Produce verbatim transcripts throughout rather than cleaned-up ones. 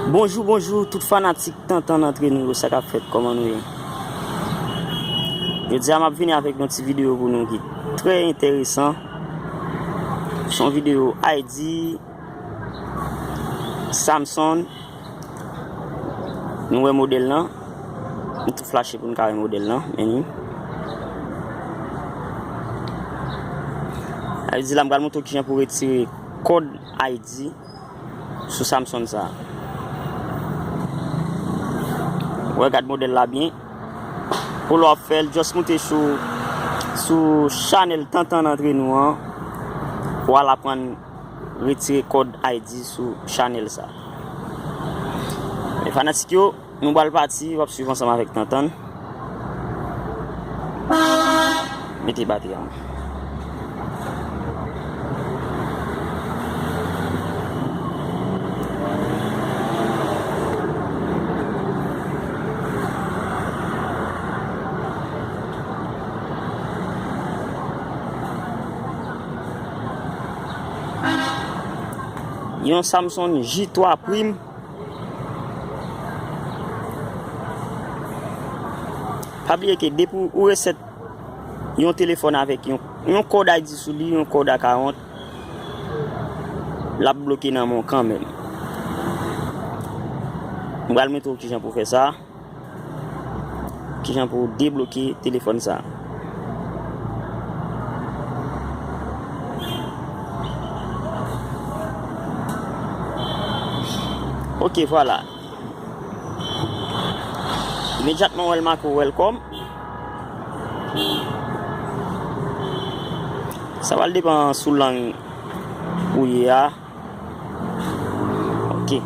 Bonjou, bonjou, tout fanatik Tantan Antre Nou yo, sa k ap fèt, kòman nou ye? Jodi a, m ap vini avèk yon ti videyo pou nou ki trè enteresan. Se yon videyo I D Samsung. Nou wè modèl lan. M tou flache pou n ka wè modèl lan, men ni. Sa vle di la, m pral montre w kijan pou retire kòd I D sou Samsung sa. Wè, gad modèl la byen. Pou lè w ap fè l, just moute sou, sou chanèl Tantan Antre Nou an. Pou w al aprann retire kòd I D sou chanèl sa. Men fanatik yo, nou pral pati, w ap swiv ansanm avèk Tantan. Mete batri a. Yon Samsung J twa Prime. Pa bliye ke depi ou resèt yon telefòn avèk yon, yon kòd I D sou li, yon kòd A karant, l ap bloke nan men w kanmenm. M pral montre w kijan pou fè sa. Kijan pou debloke telefòn sa. Ok, vwala. Imedyatman w wè l make welcome. Sa pral depann sou lang ou ye a. Ok.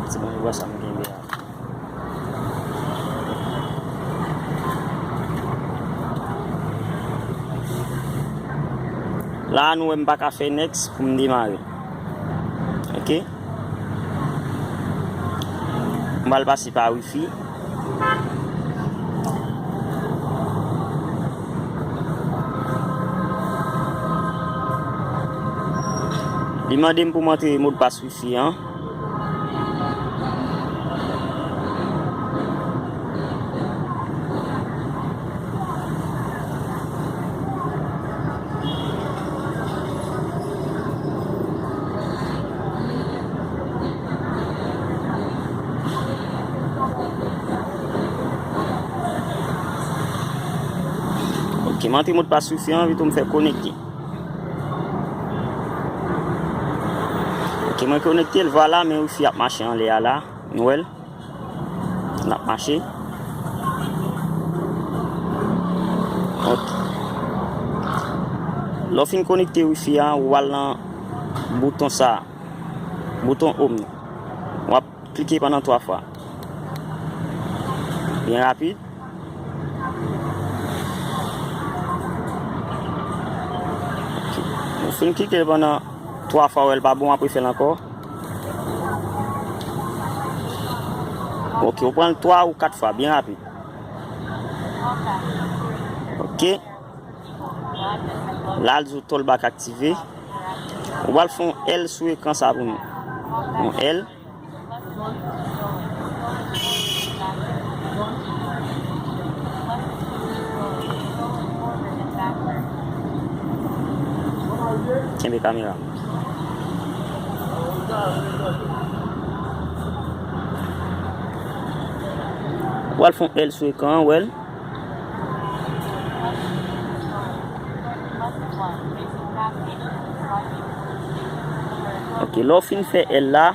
Se bon, yo wè sa m genyen a. La, nou wè m pa ka fè next pou m demare. Ok. M pral pase pa wifi. Li mande m pou m antre modpas wifi an. Ok, m antre modpas wifi an, epi tou m fè konekte. Ok, mwen konekte l, vwala, men wifi ap mache anlè a la. Nou wè l? L ap mache. Ok. Lè w fin konekte wifi a, ou al nan bouton sa. Bouton home nan. W ap klike pandan twa fwa. Byen rapid. Ok. Ou fin klike pandan twa fwa, w wè l pa bon, w ap refè l ankò. Ok, ou pran l twa ou kat fwa, byen rapid. Ok. La, l di w talkback aktive. Ou pral fè yon L sou ekran sa pou nou. Yon L. Kenbe kamera. Ou pral fè yon L sou ekran an, ou wè l. Ok, lè w fin fè L la,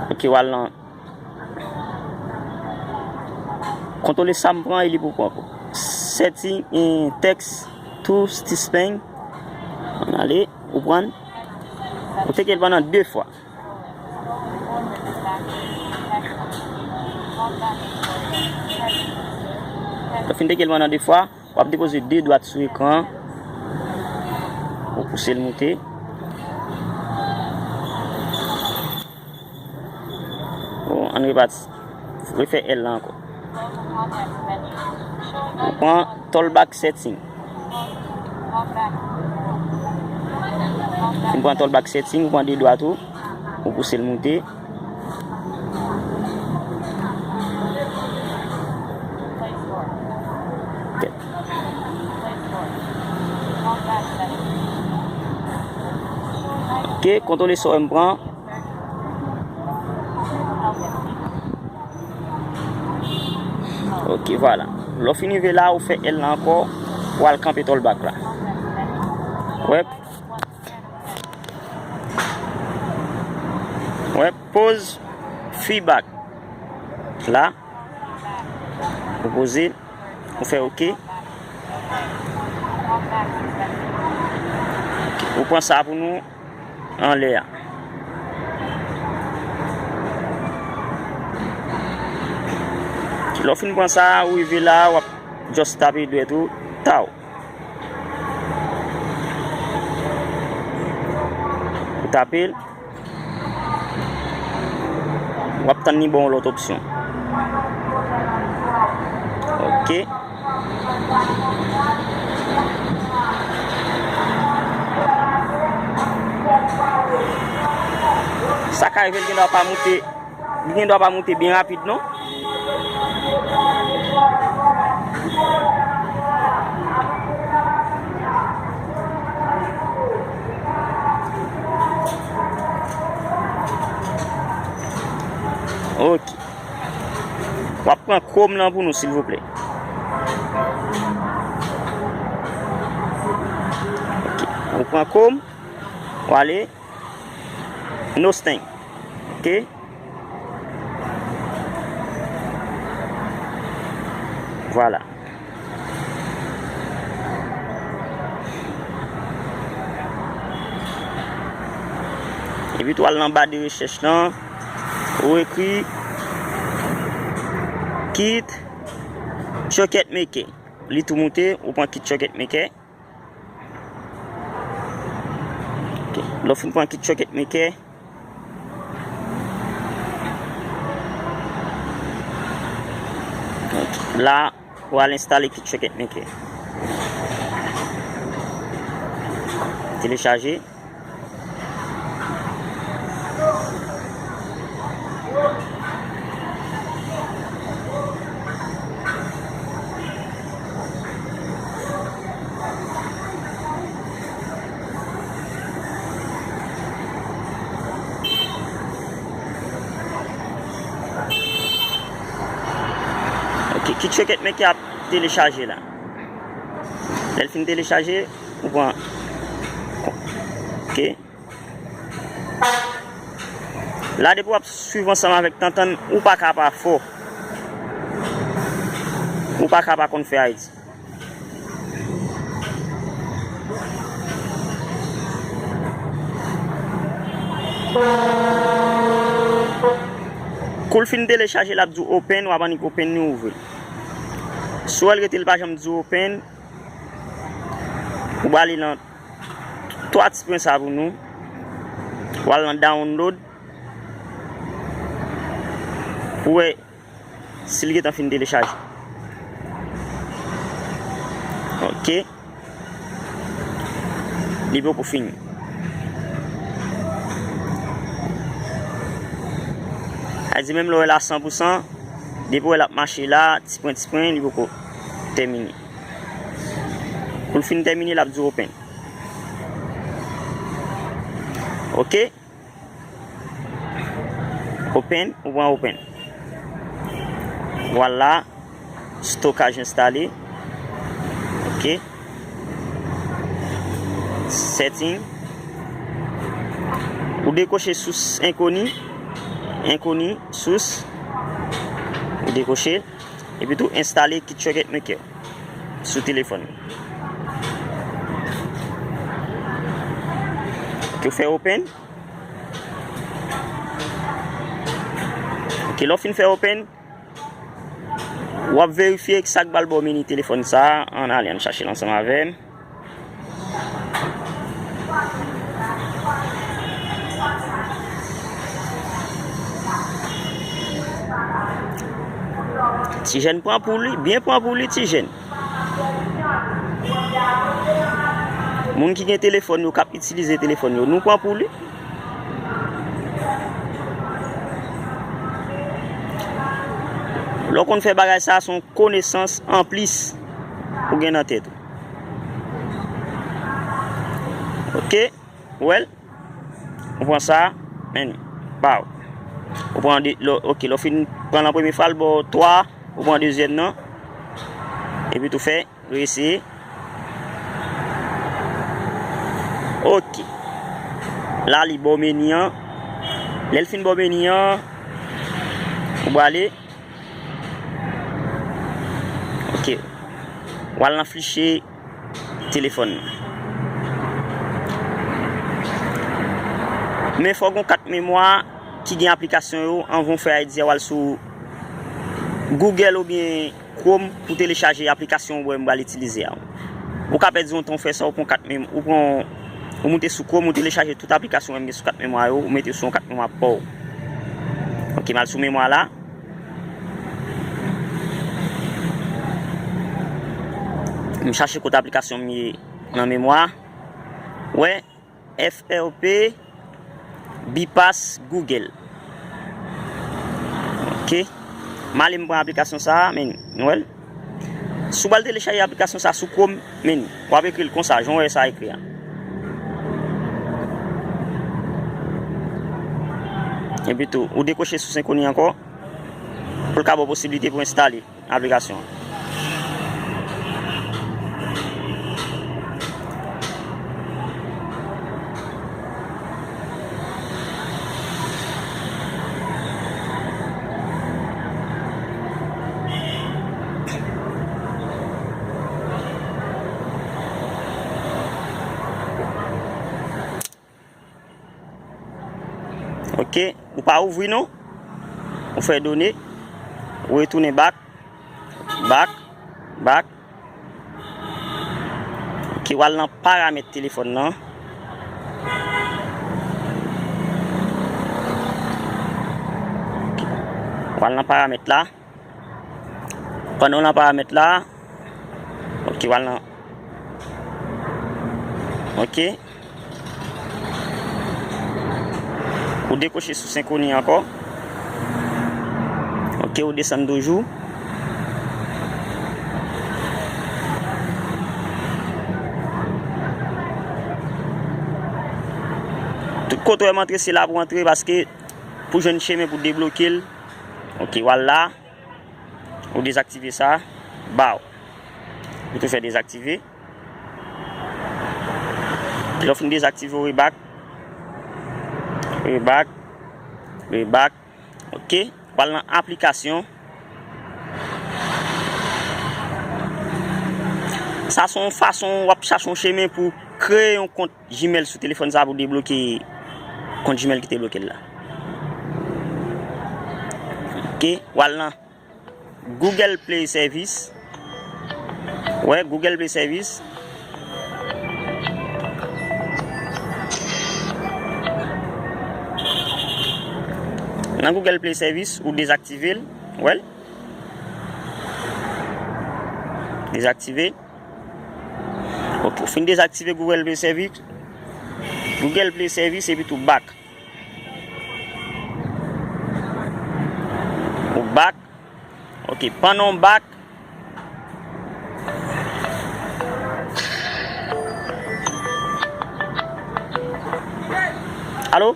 ok, w al nan kontwole sa m pran e li pou pran. Setting, eh, text to Suspend. Ann ale, ou pran. Ou teke l pandan de fwa. Lè w fin teke l pandan de fwa, w ap depoze de dwat sou ekran an. Ou pouse l moute. Bon, ann repati. Refè L la ankò. Ou pran talkback setting. Fin pran talkback setting, ou pran de dwat ou, ou pouse l moute. Ok, kontwole sa w pran. Ok, vwala. Lè w fin rive la, ou fè L la ankò, ou al kanpe talkback la. Wè. Wè, pause feedback. La. Ou poze, ou fè ok. Ou pran sa pou nou anlè a. Lè w fin pran sa, ou rive la, w ap just tape dwèt ou, taw. Ou tape l. W ap tann li ba w lòt opsyon. Ok. Sa ka rive l gen dwa pa moute, li gen dwa pa moute byen rapid, non? Ok. W ap pran Chrome lan pou nou, silvouplè. Ok. Ou pran Chrome, ou ale Nosteng. Ok. Vwala. Epi tou al nan ba de rechèch lan, ou ekri Kit Chucket Maker. Li tou moute, ou pran Kit Chucket Maker. Ok. Lè w fin pran Kit Chucket Maker. Ok. La, ou al enstale Kit Chucket Maker. Telechaje. Ok, Kit Chucket Maker ap telechaje la. Lè l fin telechaje, ou pran. Ok. La, depi w ap swiv ansanm avèk Tantann, ou pa ka pa fò. Ou pa ka pa konn fè Ayiti. Kou l fin telechaje, l ap di w open, w ap annik open li, ouvri l. Si w wè l rete, l pa janm di w open, ou ba li nan twa ti pwen sa pou nou. W al nan download. Pou wè si l gentan fin telechaje. Ok. Li poko fini. Sa di menm lè w wè l a san pou san, depi w wè l ap mache la, ti pwen, ti pwen, li poko tèmine. Pou l fin tèmine, l ap di w open. Ok. Open, ou pran open. Vwala, stokaj enstale. Ok. Setting. Ou dekwoche sous enkoni. Enkoni, sous. Ou dekwoche. Epi tou enstale Kit Chucket Maker sou telefòn. Ok, ou fè open. Ok, lè w fin fè open, w ap verifye sa k ba l ba w meni telefòn sa a. Ann ale, ann chache l ansanm avè m. Ti jèn pran pou li, byen pran pou li, ti jèn. Moun ki gen telefòn yo, k ap itilize telefòn yo, nou pran pou li. Lè w konn fè bagay sa, se yon konesans anplis ou gen nan tèt ou. Ok, well, ou pran sa, men, baw. Ou pran de, lè, ok, lè w fin pran lan premye fwa, l ba w twa, ou pran dezyèm nan, epi tou fè, reseye. Ok. La, li ba w meni an. Lè l fin ba w meni an, ou prale. Ok. W al nan fichye telefòn nan. Men fò w gen yon kat memwa ki gen aplikasyon yo anvan w fè I D a, w al sou Google oubyen Chrome pou telechaje aplikasyon ou wè m pral itilize a. Ou ka pèdi yon tan w fè sa, ou pran kat mem-, ou pran, ou moute sou Chrome, ou telechaje tout aplikasyon ou wè m gen sou kat memwa yo, ou mete yo sou yon kat memwa pa w. Ok, m al sou memwa la. M chache kote aplikasyon m ye nan memwa. Wè, F R P Bypass Google. Ok. M ale m pran aplikasyon sa a, men, nou wè l. Si w pral telechaje aplikasyon sa a sou Chrome, men, w ap ekri l konsa, jan w wè sa ekri a. Epi tou, ou dekwoche sou Symfony ankò, pou l ka ba w posiblite pou w enstale aplikasyon an. Ok, ou pa ouvri non. Ou fè done, ou retounen back, back, back. Ok, w al nan paramèt telefòn nan. Ok, w al nan paramèt la. Pandan w nan paramèt la, ok, w al nan, ok. Ou dekwoche sou Symfony ankò. Ok, ou desann toujou. Tout kote w wè m antre, se la pou w antre, paske pou jwenn chemen pou debloke l. Ok, w al la. Ou dezaktive sa, baw. Ou tou fè dezaktive. Lè w fin dezaktive, ou rebak. Rebak. Rebak. Ok. W al nan aplikasyon. Sa se yon fason w ap chache yon chemen pou kreye yon kont Gmail sou telefòn sa pou debloke kont Gmail ki te bloke l la. Ok, w al nan Google Play Service. Wè, Google Play Service. Nan Google Play Service, ou dezaktive l. Wè l. Dezaktive. Ok, ou fin dezaktive Google Play Service. Google Play Service epi tou back. Ou back. Ok, pandan w back. Alo?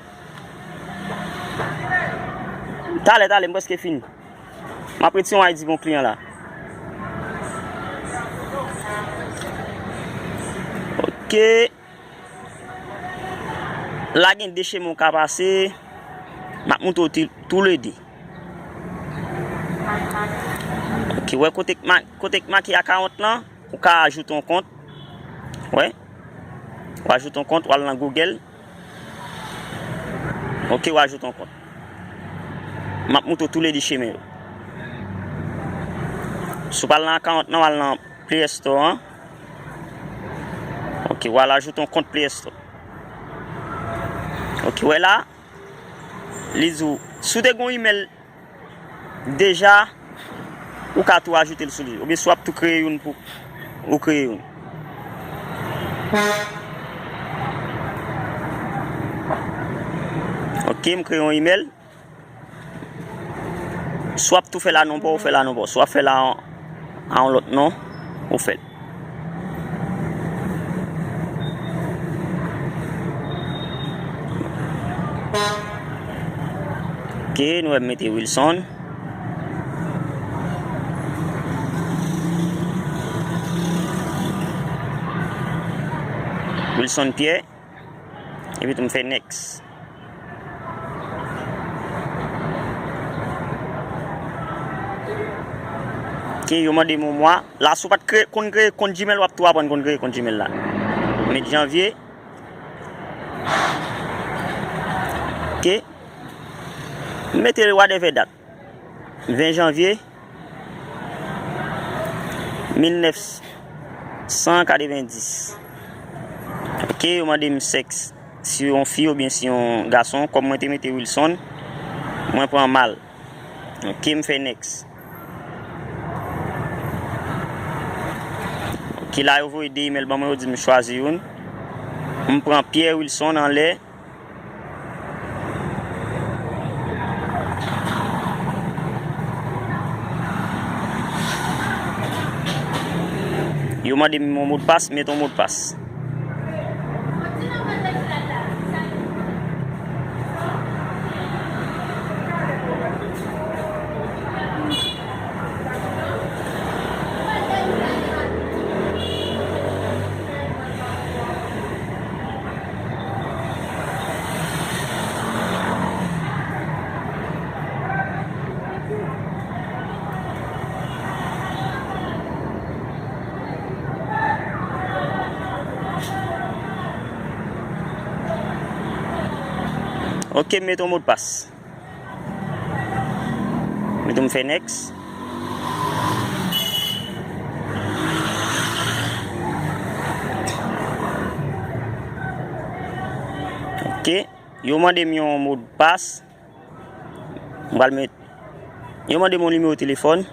Talè, talè, m prèske fini. M ap retire yon I D pou yon kliyan la. Ok. La gen de chemen w ka pase. M ap montre w ti-, toulede. Ok, wè kote k ma-, kote k make account lan, ou ka ajoute yon kont. Wè. Ou ajoute yon kont, w al nan Google. Ok, w ajoute yon kont. M ap montre w toulede chemen yo. Si w pral nan account nan, w al nan Play Store an. Ok, w al ajoute yon kont Play Store. Ok, wè la, li di w, si w te gen yon email deja, ou ka tou ajoute l sou li. Oubyen si w ap tou kreye youn pou ou kreye youn. M kreye yon imèl. Si w ap tou fè l a non pa w, ou fè l a non pa w. Si w ap fè l a, a yon lòt non, ou fè l. Ok, nou wè m mete Wilson. Wilson Pierre. Epi tou m fè next. Ok, yo mande m yon mwa. La, si w pa t kreye, konn kreye kont Gmail, w ap tou aprann konn kreye kont Gmail la. Met janvye. Ok. M mete whatever dat. Ven janvye mil nèf san katrevenndis. Ok, yo mande m sèks, si yon fi oubyen si yon gason. Kòm mwen te mete Wilson, mwen pran mal. Ok, m fè next. Ok, la yo voye de imèl ban mwen, yo di m chwazi youn. M pran Pierre Wilson anlè. Yo mande m yon modpas, m met yon modpas. Ok, m met yon modpas. Mete m fè next. Ok. Yo mande m yon modpas. M pral met. Yo mande m yon nimewo telefòn.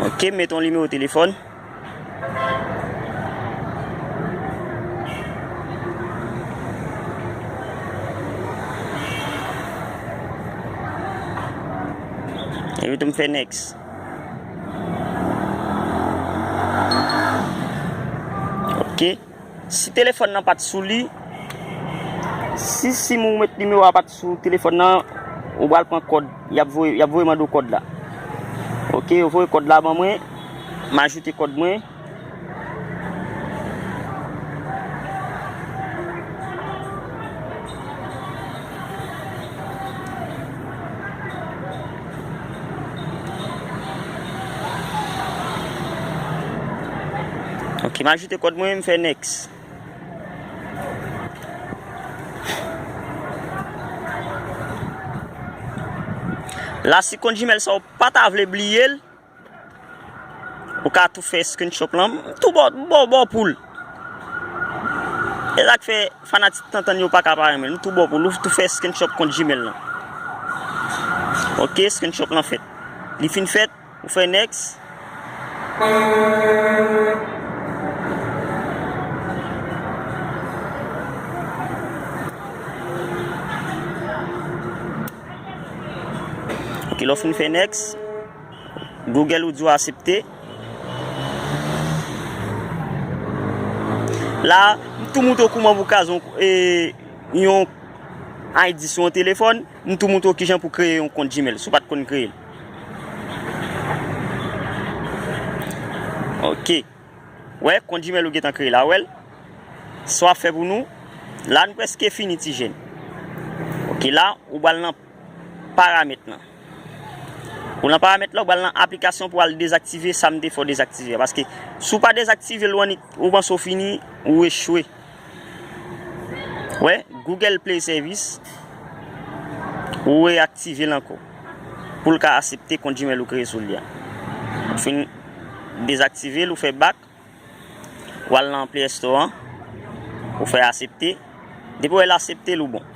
Ok, m met yon nimewo telefòn. Epi tou m fè next. Ok. Si telefòn nan pa t sou li, si sim ou met nimewo a pa t sou telefòn nan, ou pral pran kòd. Y ap voye, y ap voye mande w kòd la. Ok, yo voye kòd la ban mwen. M ajoute kòd mwen. Ok, m ajoute kòd mwen, m fè next. La, si kont Gmail sa w pa ta vle bliye l, ou ka tou fè screenshot lan. M tou bò, bò, bò pou l. E sa k fè fanatik Tantann yo pa ka pa renmen l. M tou bò pou l. Ou tou fè screenshot kont Gmail lan. Ok, screenshot lan fèt. Li fin fèt, ou fè next. Ok, lè w fin fè next, Google ou di w aksepte. La, m tou montre w kouman pou w ka zon, e, yon I D sou yon telefòn. M tou montre w kijan pou kreye yon kont Gmail, si w pa t konn kreye l. Ok. Wè, kont Gmail ou gentan kreye la, wè l. Sa w ap fè pou nou. La, nou prèske fini, ti jèn. Ok, la, ou pral nan paramèt lan. Ou nan paramèt la, ou pral nan aplikasyon pou al dezaktive sa m te fè w dezaktive a. Paske si w pa dezaktive l, ou annik, ou panse w fini, ou echwe. Wè, Google Play Service, ou reyaktive l ankò. Pou l ka aksepte kont Gmail ou kreye sou li a. Ou fin dezaktive l, ou fè back. W al nan Play Store an, ou fè aksepte. Depi w wè l aksepte l, ou bon.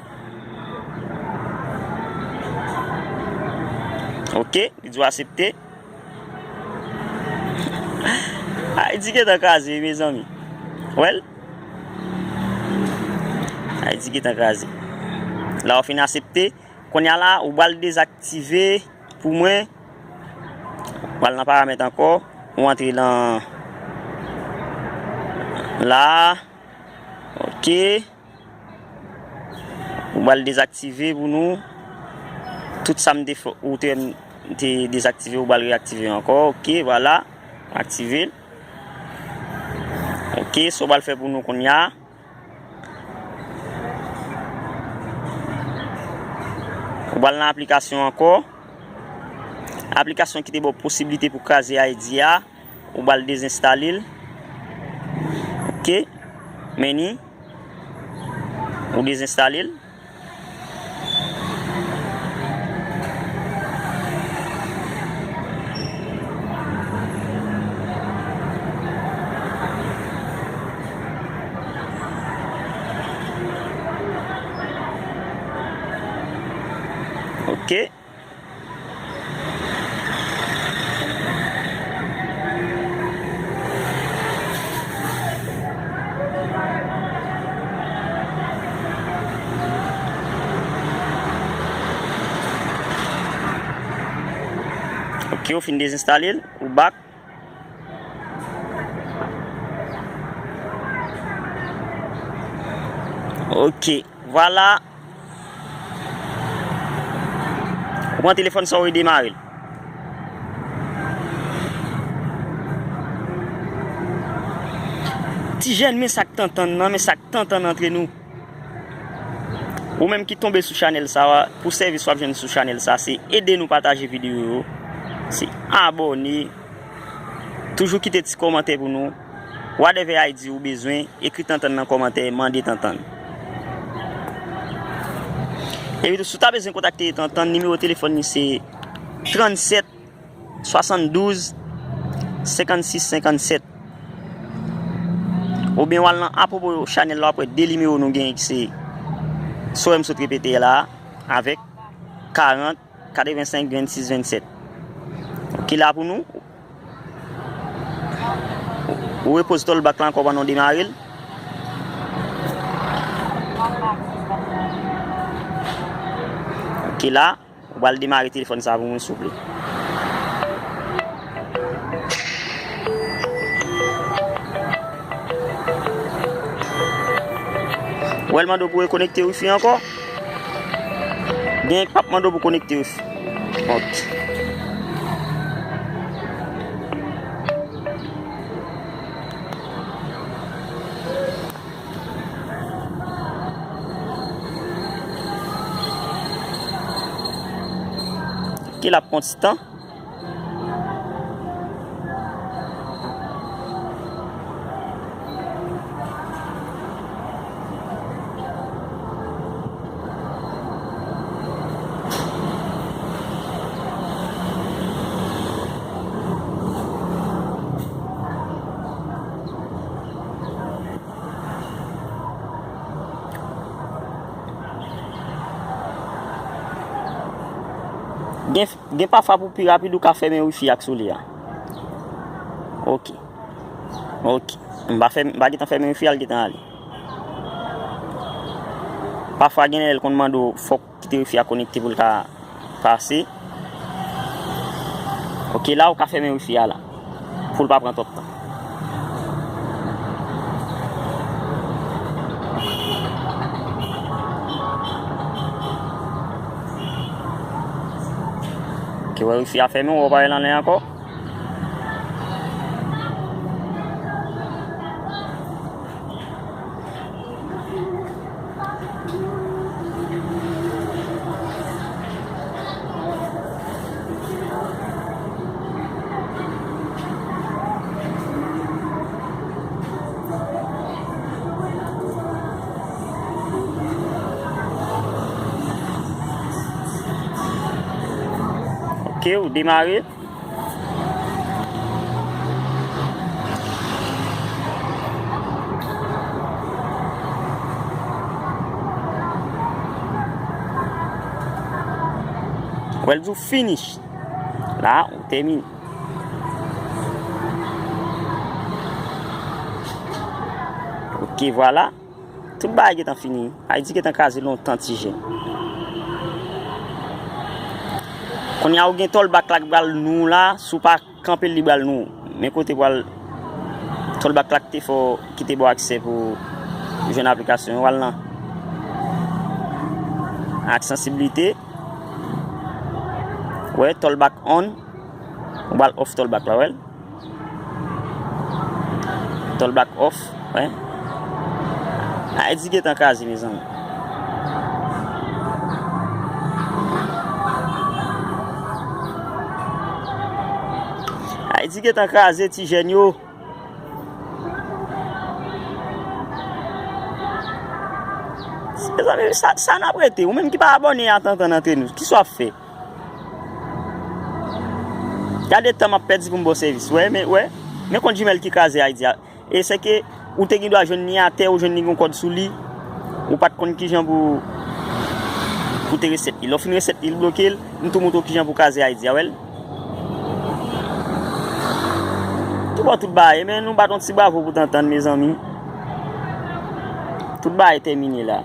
Ok, li di w aksepte. Ayiti gentan kraze, wi, mezanmi. Well, Ayiti gentan kraze. La, w fin aksepte. Kounye a la, ou pral dezaktive pou mwen. Ou pral nan paramèt ankò. Ou antre nan la. Ok. Ou pral dezaktive pou nou. Tout sa m te fè, ou te, te dezaktive, ou pral reaktive ankò. Ok, vwala. Aktive l. Ok, sa w pral fè pou nou kounye a. Ou pral nan aplikasyon ankò. Aplikasyon ki te ba w posiblite pou kraze I D a. Ou pral dezenstale l. Ok. Meni. Ou dezenstale l. Ok. Ok, ou fin dezenstale l, ou back. Ok, vwala. Ou pran telefòn sa, ou redemare l. Ti jèn, men sa k tantann nan, men sa k tantann antre nou. Ou menm ki tonbe sou chanèl sa, pou sèvis w ap jwenn sou chanèl sa, se ede nou pataje videyo yo, se abòne, toujou kite ti kòmantè pou nou. Whatever I D ou bezwen, ekri Tantann nan kòmantè, mande Tantann. Epi tou, si w ta bezwen kontakte Tantann, nimewo telefòn li se trannsèt swasanndouz senkannsis senkannsèt. Oubyen w al nan apwopo chanèl la, w ap wè de nimewo nou genyen ki se sa w wè m sot repete la, avèk karant katrevensenk vennsis vennsèt. Ki la pou nou. Ou repoze tòlbak la ankò pandan w demare l. Ki la, ou pral demare telefòn sa pou mwen, souple. Ou wè l mande w pou rekonekte wifi ankò? Gen k p ap mande w pou konekte wifi. Ok. Ki l ap pran ti tan. Gen, gen pafwa pou pi rapid ou ka fèmen wifi a k sou li a. Ok. Ok. M pa fè, m pa gentan fèmen wifi a, l gentan ale. Pafwa gen lè l konn mande w fòk kite wifi a konekte pou l ka pase. Ok, la ou ka fèmen wifi a la. Pou l pa pran twòp tan. Ok, wè wifi a fèmen, ou pa wè l anlè ankò. Ok, ou demare. Wè l di w finish. Ah, ou tèmine. Ok, vwala. Tout bagay gentan fini. Ayiti gentan kraze lontan, ti jèn. Kounye a ou gen Tollback la k pral nou la, si w pa kanpe l, li pral nou. Men kote pral Tollback la k te fè w, ki te ba w aksè pou jwenn aplikasyon yo, w al nan aksansiblite. Wè, Tollback on. Ou pral off Tollback la, wè l. Tollback off, wè. Ayiti gentan kraze, mezanmi. Ayiti gentan kraze, ti jèn yo. Mezanmi, sa, sa n ap rete. Ou menm ki pa abòne a Tantann antre nou, kisa w ap fè? Gade tan m ap pèdi pou m ba w sèvis. Wè, men, wè. Men kont Gmail ki kraze Ayiti a. E se ke ou te gen dwa jwenn li atè, ou jwenn li gen yon kòd sou li. Ou pa t konn kijan pou, pou te resèt li. Lè w fin resèt li, l bloke l. M tou montre w kijan pou kraze Ayiti a, wè l. Tou bon, tout bagay. Men nou bat yon ti bravo pou Tantann, mezanmi. Tout bagay tèmine la.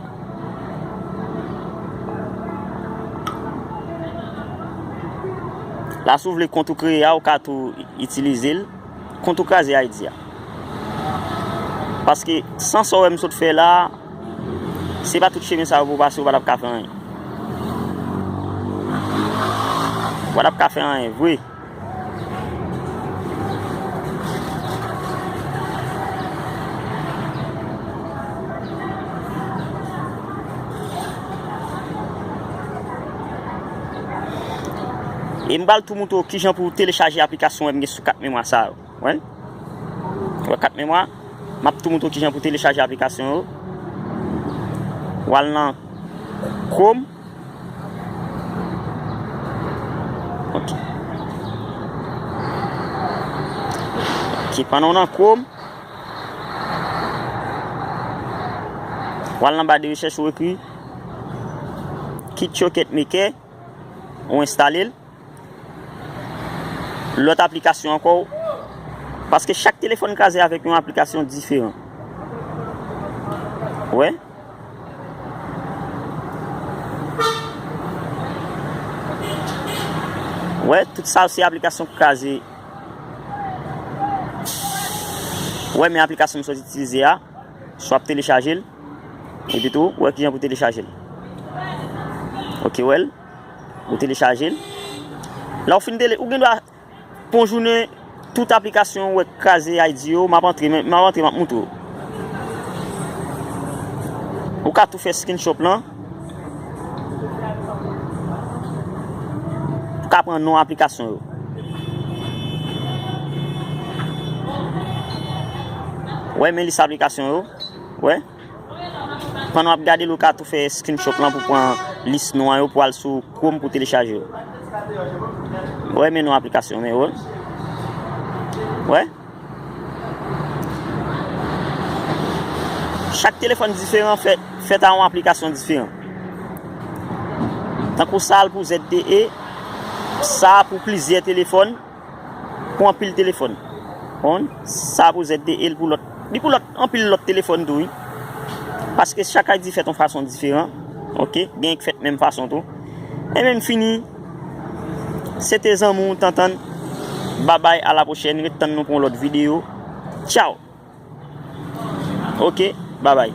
La, si w vle kont ou kreye a, ou ka tou itilize l. Kont ou kraze Ayiti a. Paske, san sa w wè m sot fè la, se pa tout chemen sa yo pou w pase, ou pa t ap ka fè anyen. Ou pa t ap ka fè anyen, vre. E m pral tou montre w kijan pou w telechaje aplikasyon wè m gen sou kat memwa sa yo. Wè? Wè kat memwa? M ap tou montre w kijan pou telechaje aplikasyon yo. W al nan Chrome. Ok. Ok, pandan w nan Chrome, w al nan ba de rechèch ou ekri Kit Choket Maker, ou enstale l. Lòt aplikasyon ankò, paske chak telefòn kraze avèk yon aplikasyon diferan. Wè. Wè, tout sa se aplikasyon k kraze. Wè, men aplikasyon m sot itilize a, swa ap telechaje l, epi tou, wè kijan pou telechaje l. Ok, wè l. Ou telechaje l. Lè w fin tele, ou gen dwa pon jounen, tout aplikasyon ou wè k kraze Ayiti yo, m ap antre, m ap antre, m ap montre w. Ou ka tou fè screenshot lan. Ou ka pran non aplikasyon yo. Wè, men lis aplikasyon yo. Wè. Pandan w ap gade l, ou ka tou fè screenshot lan pou pran lis non an yo pou al sou Chrome pou telechaje yo. Wè, men non aplikasyon, men wè. Wè. Chak telefòn diferan fèt, fèt a yon aplikasyon diferan. Tankou sa a pou Z T E, sa a pou plizyè telefòn. Pou anpil telefòn. Konprann? Sa pou Z T E, l pou lòt. Li pou lòt, anpil lòt telefòn tou, wi. Paske chak I D fèt yon fason diferan. Ok? Gen k fèt menm fason tou. E menm fini. Se te zanmi w, Tantann. Babay, a la pwochèn. Ret tann nou pou yon lòt videyo. Tchaw! Ok, babay.